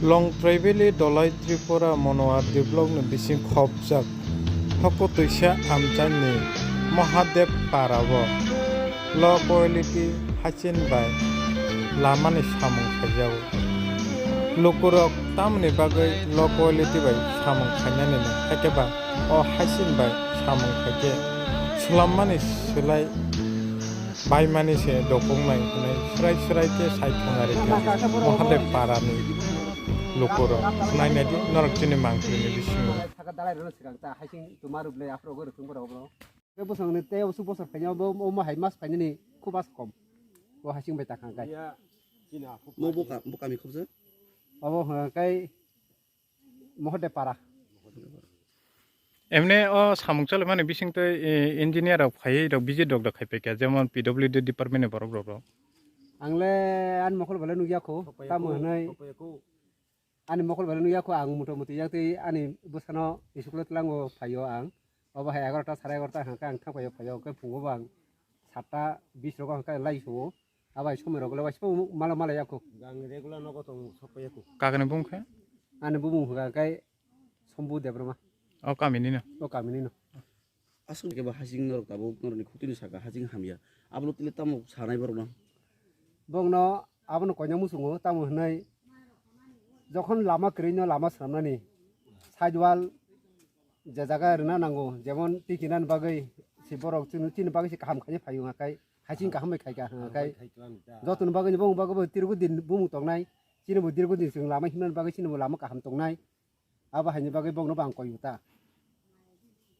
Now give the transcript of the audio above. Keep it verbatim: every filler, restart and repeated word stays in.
Longtrai Valley Dolai Tripura Monohar D block ni bising khopjak Hokotwisa amchaini Mahadev Para o low quality hachin bai lamani samung khaijago. Lukurok tamoni bagwi low quality bai samung khainani no, hakhe ba o hachin bai samung khaikhe swlammani swlai baimani se dokungnai hwnwi swrai swrai khe sai thangari kha Mahadev Parani lukurok. Nainai di norok chini mangpili ni bisingo. Saka dalai rwna swkang ta, hachin tuma rwble aphuru go rwchung borok bo. Khe bwswk ni tei osu bosor phaina bo, omo hai mas phainani khub as kom. Bo hachin bai ta khang kai. Mo bo ka-, bo kami khobjak? Abo hwnkha kai Mahadev Para. Emne o samung chole mani bising tei, eh, engineer rok phaiwi rok visit rok da khai paikha, jemon P W D department ni borok rok. Ang le ani mokol bale nugya kho, tamo hwnwi. Ani mokol bale nugya kho, ang muto muti yak tei ani bwsano school o tlango phaio ang. Obo hai egarota sare egarota hwnkha ang thang phaio phaio, khe phungo bo ang satta bis rogo hwnkha lai suo. Abai somoi rok le waisa mala mala yakho. Ang regular nogo tong sokpa yakho. Kakni bung khe? Ani bumung hwnkha khe Sombu Debbarma. O kami ni no? O kami ni no. Aswk khe bo hachin norok tabuk norokni khutini saka hachin hamya. Abono tile tamo sanai borok no? Bongno abono koina muchungo tamo hwnwi jokhon lama kwrwino lama swnamnani sidewall je jaga rwna nango, jemon tikinani bagwi se borok chini, chini bagwi se kaham khainai phaio hwnka kai, hachin kaham bai khaika hwnka kai. Jotoni bagwi ni bumung bagwi bo dirgo din bumung tongnai, chini bo dirgo din chwng lama himnani bagwi chini bo lama kaham tongnai. Abo haini bagwi bongno bo ang koi ta.